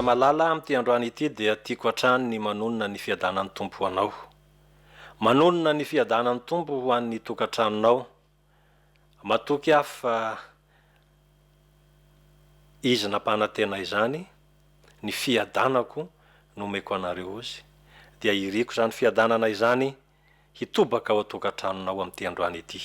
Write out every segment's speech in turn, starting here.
malala, amin'ity androany ity dia tiako hatrany ny manonona ny fiadanan'ny Tompo ho anao. Manonona ny fiadanan'ny Tompo ho an'ny tokantranonao. Matoky aho fa Izy nampanantena izany, ny fiadanako no omeko anareo hozy, dia iriko izany fiadanana izany hitobaka ao an-tokantranonao amin'ity androany ity.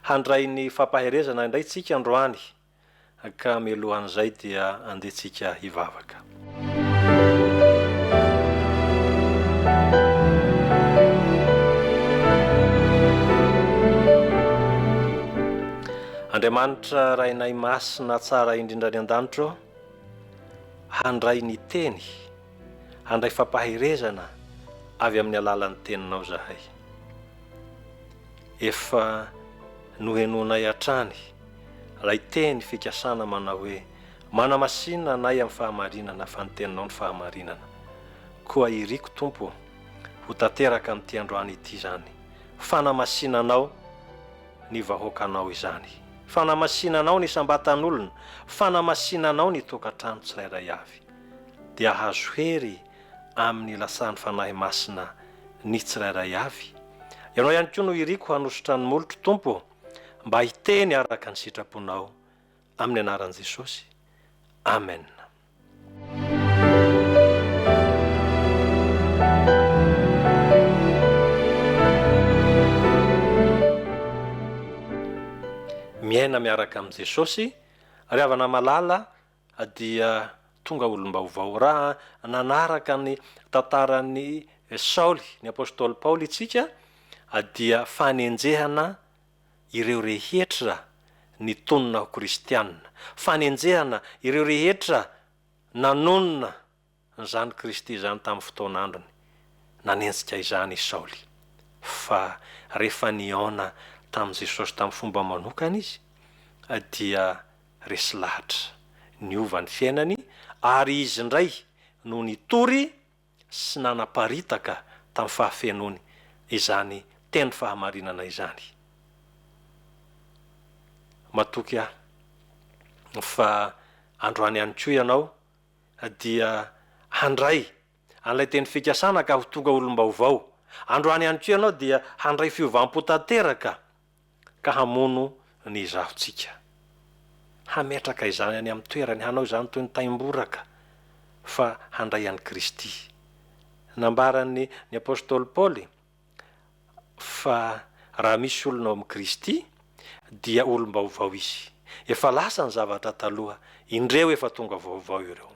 Handray ny fampaherezana indray tsika androany ka mialohan'izay dia andeha tsika hivavaka. Andriamanitra Rainay Masina tsara indrindra any an-danitra ô, handray ny teny, handray fampaherezana avy amin'ny alalan'ny teninao zahay. Efa nohenoinay hatrany ilay teny fikasana manao hoe, Manamasina anay amin'ny fahamarinana fa ny teninao no fahamarinana. Koa iriko Tompo ô, ho tanteraka amin'ity androany ity izany fanamasinanao ny vahoakanao izany. Fanamasinanao ny isam-batan'olona, fanamasinanao ny tokantrano tsirairay avy. Dia hahazo hery amin'ny lasan'ny Fanahy Masina ny tsirairay avy. Ianao ihany koa no iriko hanosotra ny molotro, Tompo ô, mba hiteny araka ny sitraponao. Amin'ny anaran'i Jesosy. Amen. Miaina miaraka amin'i Jesosy, ry havana malala, dia tonga olom-baovao. Raha nanaraka ny tantaran'i Saoly, ny apostoly Paoly isika, dia fanenjehana ireo rehetra nitonona ho kristiana, fanenjehana ireo rehetra nanonona an'izany Kristy izany tamin'ny fotoan'androny. Nanenjika izany i Saoly. Fa rehefa nihaona tamin'i Jesosy tamin'ny fomba manokana izy, dia resy lahatra. Niova ny fiainany, ary izy indray no nitory sy nanaparitaka tamin'ny fahafenoany izany teny fahamarinana izany. Matoky aho fa androany ihany koa ianao dia handray an'ilay teny fikasana ka ho tonga olom-baovao. Androany ihany koa ianao dia handray fiovam-po tanteraka ka hamono ny izahotsika. Hametraka izany any amin'ny toerany, hanao izany toy ny taimboraka, fa handray an'i Kristy. Nambaran'ny ny apostoly Paoly fa raha misy olona ao amin'i Kristy, dia olom-baovao izy. Efa lasa ny zavatra taloha, indreo efa tonga vaovao ireo.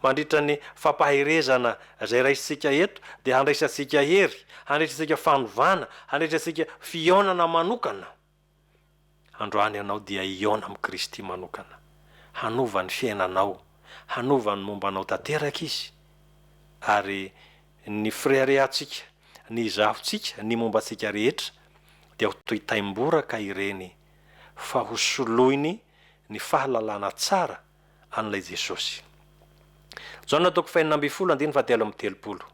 Mandritra ny fampaherezana izay raisintsika eto dia handraisantsika hery, handraisantsika fanovana, handraisantsika fihaonana manokana. Androany ianao dia hihaona amin'i Kristy manokana. Hanova ny fiainanao, hanova ny momba anao tanteraka Izy. Ary ny fireharehantsika, ny izahontsika, ny momba antsika rehetra dia ho toy taimboraka ireny fa ho soloiny ny fahalalana tsara an'ilay Jesosy. Jaona toko fahenina ambin'ny folo andininy fahatelo amby telopolo.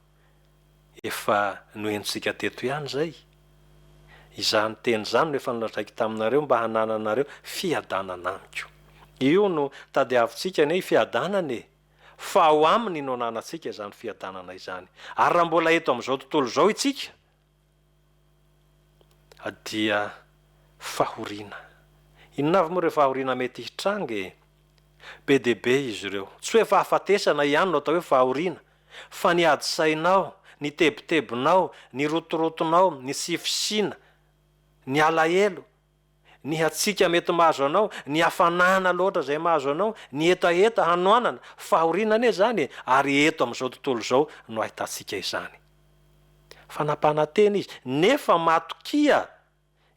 Efa nohenontsika teto ihany izay. Izany teny izany no efa nolazaiko taminareo mba hanananareo fiadanana amiko. Io no tadiavintsika anie, fiadanana e! Fa ao aminy no ananantsika izany fiadanana izany. Ary raha mbola eto amin'izao tontolo izao isika, dia fahoriana. Inona avy moa ireo fahoriana mety hitranga e? Be dia be izy ireo. Tsy hoe fahafatesana ihany no atao hoe fahoriana, fa ny ady sainao, ny tebitebinao, ny rotorotonao, ny tsy fisiana, ny alahelo, ny hatsiaka mety mahazo anao, ny hafanana loatra izay mahazo anao, ny hetaheta, hanoanana, fahoriana anie izany e, ary eto amin'izao tontolo izao no ahitantsika izany. Fa nampanantena izy, nefa matokia,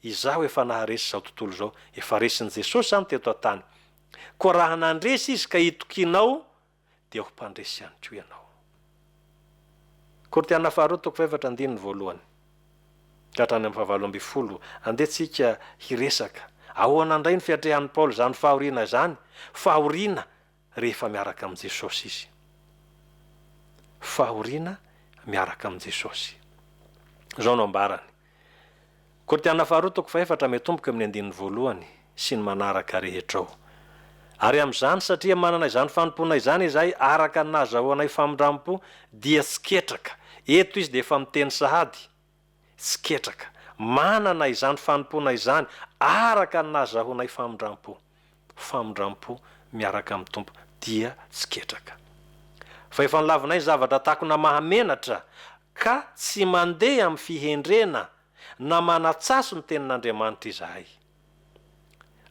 izaho efa naharesy izao tontolo izao, efa resin'i Jesosy izany teto an-tany. Koa raha nandresy izy ka itokianao, dia ho mpandresy ihany koa ianao. Korintiana faharoa toko fahefatra andininy voalohany ka hatrany amin'ny fahavalo ambin'ny folo, andeha tsika hiresaka, ahoana indray ny fiatrehan'i Paoly izany fahoriana izany, fahoriana rehefa miaraka amin'i Jesosy izy. Fahoriana miaraka amin'i Jesosy. Izao no ambarany. Korintiana faharoa toko fahefatra miatomboka amin'ny andininy voalohany sy ny manaraka rehetra ao. Ary amin'izany, satria manana izany fanompoana izany izahay araka ny nahazahoanay famindrampo, dia tsy ketraka. Eto izy dia efa miteny sahady, tsy ketraka. Manana izany fanompoana izany araka ny nahazahoanay famindrampo. Famindrampo miaraka amin'ny Tompo, dia tsy ketraka. Fa efa nolavinay ny zavatra takona mahamenatra, ka tsy mandeha amin'ny fihendrena na manatsaso ny tenin'Andriamanitra izahay.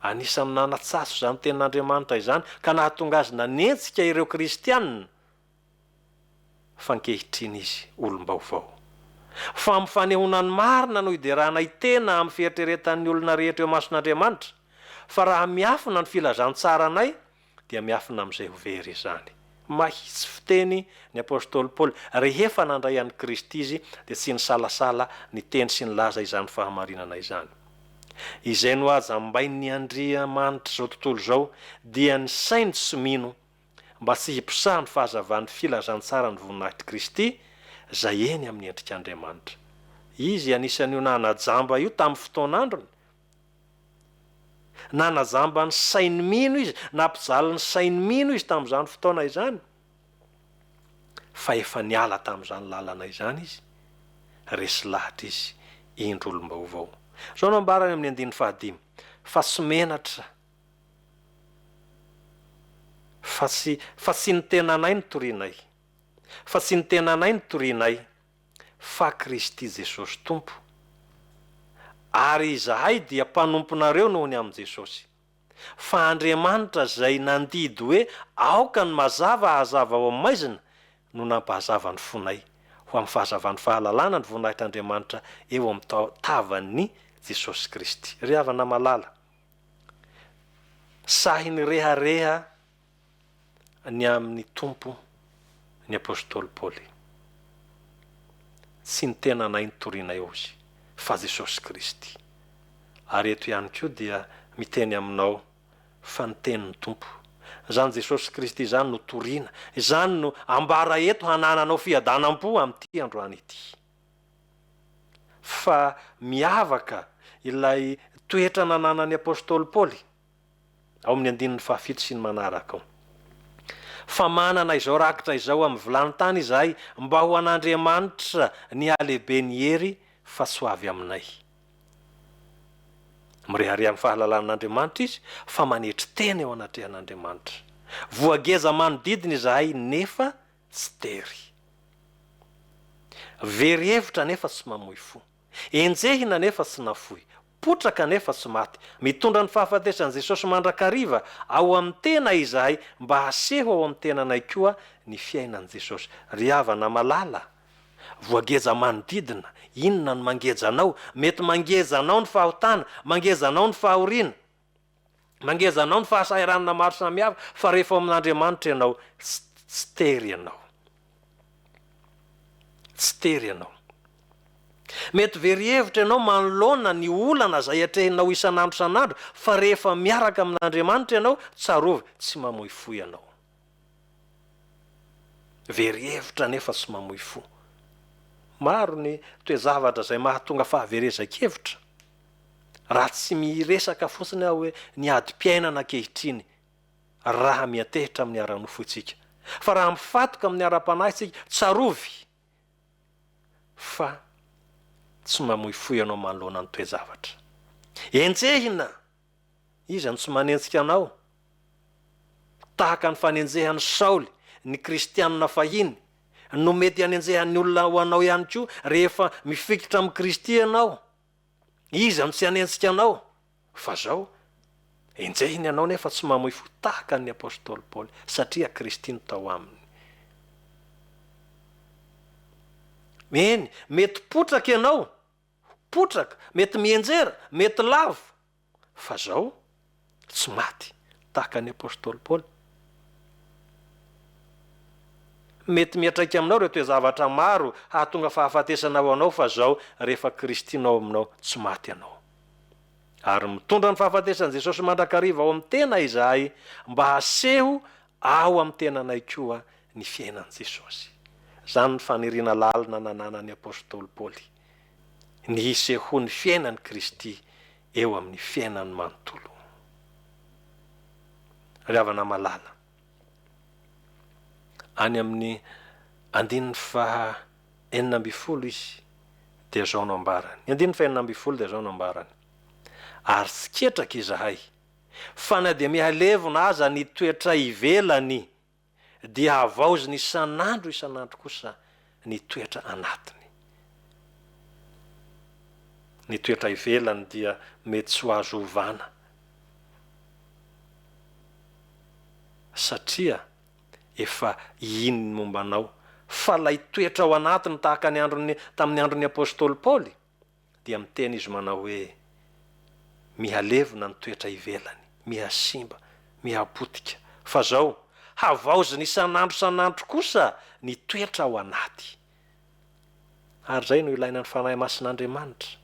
Anisan'ny nanatsaso izany tenin'Andriamanitra izany ka nahatonga azy nanenjika ireo Kristianina fa ankehitriny izy olom-baovao. Fa amin'ny fanehoana ny marina no hideranay tena amin'ny fieritreretan'ny olona rehetra eo imason'Andriamanitra, fa raha miafina ny filazantsaranay dia miafina amin'izay ho very izany. Mahitsy fiteny ny apostoly Paoly, rehefa nandray an'i Kristy izy dia tsy nisalasala niteny sy nilaza izany fahamarinana izany. Izay nohajambain'ny andriamanitr'izao tontolo izao dia ny sainy tsy mino mba tsy hiposahan'ny fahazavan'ny filazantsaran'ny voninahitr'i Kristy izay eny amin'ny endrik'Andriamanitra. Izy anisan'io nanajamba io tamin'ny fotoan'androny. Nanajamba ny sain'ny mino izy, nampijaly ny sain'ny mino izy tamin'izany fotoana izany, fa efa niala tamin'izany lalana izany izy, resy lahatra izy, indro olom-baovao. Izao no ambarany amin'ny andininy fahadimy, Fa tsy menatra, fa tsy, fa tsy ny tenanay no torianay, fa tsy ny tenanay no torianay, fa Kristy Jesosy Tompo, ary izahay dia mpanomponareo noho ny amin'i Jesosy. Fa Andriamanitra izay nandidy hoe aoka ny mazava hahazava ao amin'ny maizina no nampahazava ny fonay ho amin'ny fahazavan'ny fahalalana ny voninahitr'Andriamanitra eo amin'ny tavan'i Jesosy Kristy. Ry havana malala, sahy nirehareha ny amin'ny Tompo ny apostoly Paoly. Tsy ny tenanay no torinay hozy, fa Jesosy Kristy. Ary eto ihany koa dia miteny aminao fa ny tenin'ny Tompo. Izany Jesosy Kristy izany no torina, izany no ambara eto hanananao fiadanam-po amin'ity androany ity. Fa miavaka ilay toetra nananan'ny apostoly Paoly. ao amin'ny andininy fahafito sy ny manaraka ao. Fa manana izao rakitra izao amin'ny vilany tany izahay mba ho an'Andriamanitra ny halehiben'ny hery fa tsy ho avy aminay. Mirehareha amin'ny fahalalan'Andriamanitra izy fa manetry tena eo anatrehan'Andriamanitra. Voageja manodidina izahay nefa tsy tery. Very hevitra nefa tsy mamoy fo. Enjehina nefa tsy nafoy. Potraka nefa tsy maty. Mitondra ny fahafatesan'i Jesosy mandrakariva ao amin'ny tena izahay mba haseho ao amin'ny tenanay koa ny fiainan'i Jesosy. Ry havana malala, voageja manodidina, inona no mangeja anao? Mety mangeja anao ny fahotana, mangeja anao ny fahoriana, mangeja anao ny fahasahiranana maro samihafa, fa rehefa ao amin'Andriamanitra ianao, tsy tery ianao. Tsy tery ianao. Mety very hevitra ianao manoloana ny olana izay atrehinao isan'andro isan'andro, fa rehefa miaraka amin'Andriamanitra ianao, tsarovy, tsy mamoy fo ianao. Very hevitra nefa tsy mamoy fo. Maro ny toe-javatra izay mahatonga fahaverezan-kevitra. Raha tsy miresaka fotsiny aho hoe ny adim-piainana ankehitriny, raha miantehitra amin'ny ara-nofo isika. Fa raha mifatoka amin'ny ara-panahy isika, tsarovy fa tsy mamoy fo ianao manoloana ny toe-javatra. Enjehina! Iza no tsy manenjika anao? Tahaka ny fanenjehan'i Saoly ny kristianina fahiny, no mety hanenjehan'ny olona ho anao ihany koa rehefa mifikitra amin'i Kristy ianao. Iza no tsy hanenjika anao? Fa zao, enjehiny ianao nefa tsy mamoy fo tahaka an'ny apostoly Paoly, satria Kristy no tao aminy. Eny, mety potraka ianao, potraka, mety mianjera, mety lavo, fa zao, tsy maty tahaka ny apostoly Paoly. Mety miantraika aminao ireo toe-javatra maro hahatonga fahafatesana ho anao fa zao, rehefa Kristy no ao aminao, tsy maty ianao. Ary mitondra ny fahafatesan'i Jesosy mandrakariva ao amin'ny tena izahay mba haseho ao amin'ny tenanay koa ny fiainan'i Jesosy. Izany ny faniriana lalina nananan'ny apostoly Paoly, ny hisehoan'ny fiainan'i Kristy eo amin'ny fiainany manontolo. Ry havana malala, any amin'ny andininy faha 16 izy dia izao no ambarany. Ny andininy faha 16 dia izao no ambarany, Ary tsy ketraka izahay, fa na dia mihalevona aza ny toetra ivelany, dia havaoziny isan'andro isan'andro kosa ny toetra anatiny. Ny toetra ivelany dia mety tsy ho azo ovana, satria efa iny ny momba anao, fa ilay toetra ao anatiny tahaka ny andron'ny tamin'ny andron'ny apostoly Paoly, dia miteny izy manao hoe, Mihalevona ny toetra ivelany, mihasimba, mihapotika, fa zao, havaozina isan'andro isan'andro kosa ny toetra ao anaty. Ary izay no ilaina ny Fanahy Masin'Andriamanitra,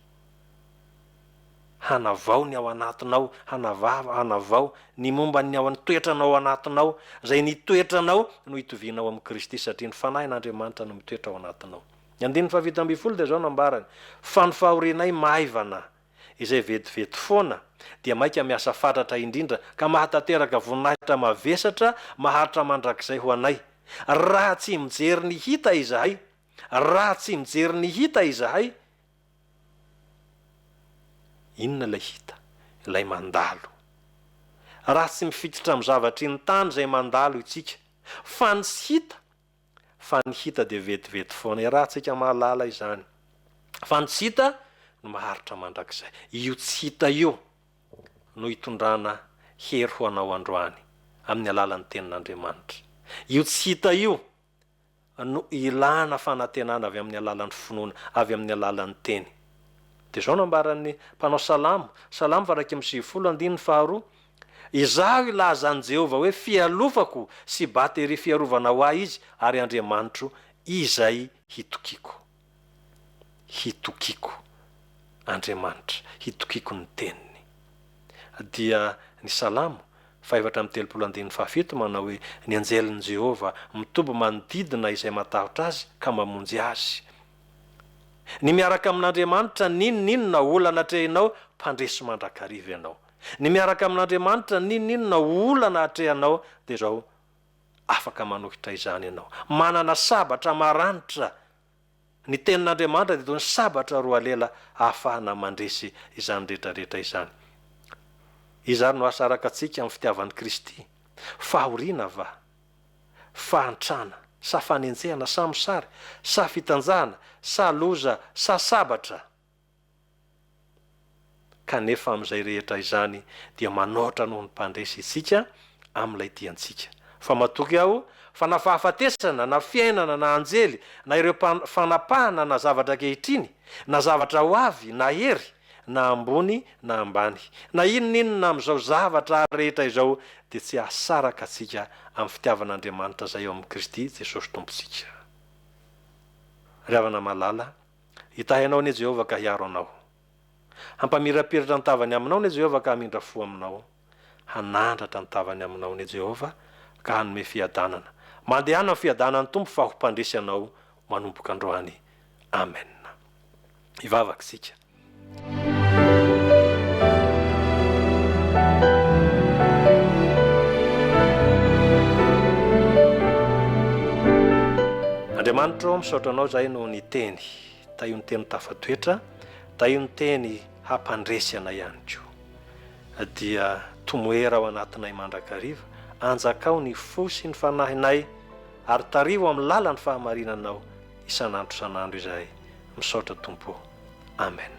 hanavao ny ao anatinao, hanavava, hanavao ny momba ny ao ny toetranao ao anatinao, izay ny toetranao no itovianao amin'i Kristy, satria ny Fanahin'Andriamanitra no mitoetra ao anatinao. Ny andininy fahafito ambin'ny folo dia izao no ambarany, Fa ny fahorianay maivana, izay vetivety foana, dia mainka miasa fatratra indrindra ka mahatanteraka voninahitra mavesatra maharitra mandrakizay ho anay, raha tsy mijery ny hita izahay, raha tsy mijery ny hita izahay, inona ilay hita? Ilay mandalo. Raha tsy mifikitra amin'ny zavatry ny tany izay mandalo isika, fa ny tsy hita, Fa ny hita dia vetivety foana. Iarahantsika mahalala izany. Fa ny tsy hita no maharitra mandrakizay. Io tsy hita io no itondrana hery ho anao androany amin'ny alalan'ny Tenin'Andriamanitra. Io tsy hita io no ilana fanantenana avy amin'ny alalan'ny finoana, avy amin'ny alalan'ny Teny. Dia izao no ambaran'ny mpanao salamo, Salamo faha 91 andininy faharoa, Izaho hilaza an'i Jehovah hoe fialofako sy bateria fiarovana ho ahy izy ary Andriamanitro izay hitokiako. Hitokiako Andriamanitra, hitokiako ny teniny. Dia ny Salamo faha-34 andininy fahafito manao hoe, Ny anjelin'i Jehovah mitoby manodidina izay matahotra azy ka mamonjy azy. Ny miaraka amin'Andriamanitra n'inon'inona olana atrehinao, mpandresy mandrakariva ianao. Ny miaraka amin'Andriamanitra n'inon'inona olana atrehanao dia izao afaka manohitra izany ianao. Manana sabatra maranitra. Ny tenin'Andriamanitra dia toy ny sabatra roa lela ahafahana mandresy izany rehetra rehetra izany. Iza ary no hahasaraka antsika amin'ny fitiavan'i Kristy? Fahoriana va? Fahantrana, sa fanenjehana, sa mosary, sa fitanjahana, sa loza, sa sabatra? Kanefa amin'izay rehetra izany dia manoatra noho ny mpandresy isika amin'ilay tia antsika. Fa matoky aho fa na fahafatesana, na fiainana, na anjely, na ireo fanapahana, na zavatra ankehitriny, na zavatra ho avy, na hery, na ambony na ambany, na inona inona amin'izao zavatra rehetra izao dia tsy hahasaraka antsika amin'ny fitiavan'Andriamanitra izay ao amin'i Kristy Jesosy Tompontsika. Ry havana malala, hitahy anao anie Jehovah ka hiaro anao. Hampamirapiratra ny tavany aminao anie Jehovah ka hamindra fo aminao. Hanandratra ny tavany aminao anie Jehovah ka hanome fiadanana. Mandehana amin'ny fiadanan'ny Tompo fa ho mpandresy anao manomboka androany. Amen. Hivavaka isika. Andriamanitra ô, misaotra Anao izahay noho ny Teny. Tahio ny Teny tafatoetra, tahio ny Teny hampandresy anay ihany koa. Dia tomoera ao anatinay mandrakariva, anjakao ny fo sy ny fanahinay, ary tariho amin'ny lalan'ny fahamarinanao isan'andro isan'andro izahay. Misaotra Tompo ô. Amen.